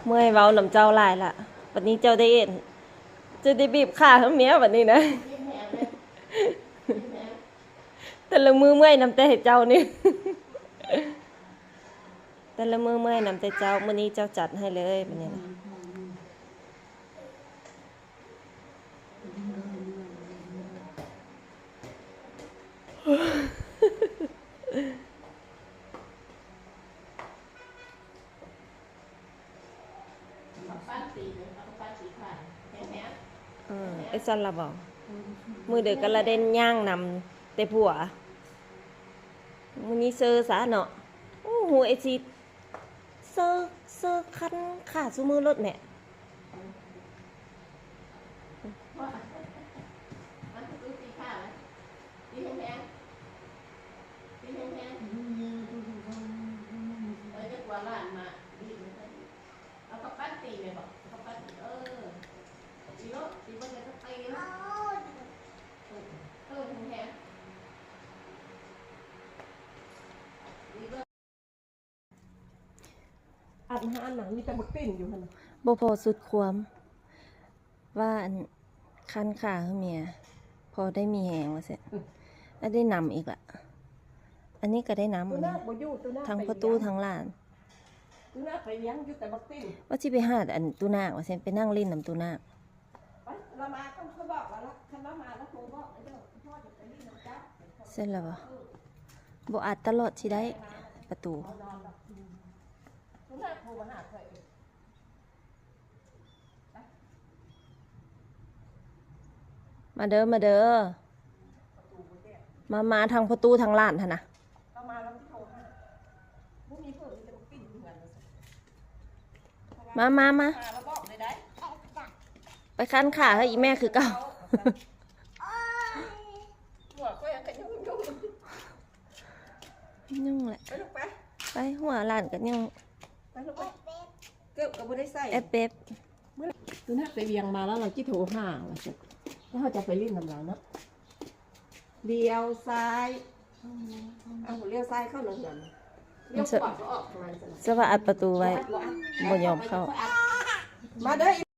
ເມື່ອຍເວົ້ານຳເຈົ້າຫຼາຍລະ ບັດນີ້ເຈົ້າໄດ້ ເຈົ້າໄດ້ບີບຂາໃຫ້ເມຍບັດນີ້ນະ. ແຕ່ລະມື້ເມື່ອຍນຳແຕ່ເຈົ້ານີ້ ແຕ່ລະມື້ເມື່ອຍນຳແຕ່ເຈົ້າ ມື້ນີ້ເຈົ້າຈັດໃຫ້ເລີຍບັດນີ້ນະ. ເອີ ເຮັດຊັ້ນລະບໍ່? ມື້ເດີກະລະເດັ່ນຍ່າງນຳແຕ່ຜົວ. ມື້ນີ້ເຊີຊະເນາະ. ໂອ້ ຮູ້ໄອ້ຊິ ເຊີ ເຊີຄັນຂາຊຸມື້ໂລດແມະ. ອັນຫັ້ນນະ ມີແຕ່ບັກຕິ້ນຢູ່ຫັ້ນນະ. ບໍ່ພໍສຸດຄວາມ ວ່າ ອັນ ຄັນຂາໃຫ້ເມຍ ພໍໄດ້ມີແຮງວ່າຊັ້ນ. ອືມ ອັນໄດ້ນຳອີກລະ ອັນນີ້ກະໄດ້ນຳ. ຕູ້ນາກບໍ່ຢູ່ ຕູ້ນາກ ທັງພໍ່ຕູ້ທັງຫຼານ. ຕູ້ນາກໄປວຽງ ຢູ່ແຕ່ບັກຕິ້ນ. ວ່າຊິໄປຫາ ອັນ ຕູ້ນາກວ່າຊັ້ນ ໄປນັ່ງຫຼິ້ນນຳຕູ້ນາກ. ໄປ ລະມາ ຄັນຂ້ອຍບອກລະ ຄັນລະມາລະໂທບອກເດີ ພໍ່ຈະໄປຫຼິ້ນນຳເຈົ້າ. ເສັດລະບໍ່? ບໍ່ອາດຕະຫຼອດຊິໄດ້ປະຕູ. ມາເດີ ມາເດີ ມາ ມາທັງພໍ່ຕູ້ທັງຫຼານຫັ້ນນະ. ມາ ມາ ມາ ໄປຄັນຂາໃຫ້ອີ່ແມ່ຄືເກົ່າ. ຫຍຸ້ງແຫຼະ ໄປລູກໄປ ໄປ ຫົວຫຼານກະຫຍຸ້ງ. ໄປລູກໄປ ເກີບກະບໍ່ໄດ້ໃສ່ ແອບເປັບ. ມື້ນັ້ນໄປວຽງມາແລ້ວ ລາວຊິໂທຫາວ່າຊັ້ນ ແລ້ວເຮົາຈະໄປຫຼິ້ນນຳລາວເນາະ. ລ້ຽວຊ້າຍ ເອົາ ລ້ຽວຊ້າຍເຂົ້າໃນເຮືອນ ລ້ຽວຂວາກໍອອກທາງນັ້ນ. ສະວ່າອັດປະຕູໄວ້ ບໍ່ອັດ ບໍ່ອັດ ບໍ່ຍອມເຂົ້າ. ມາເດີ.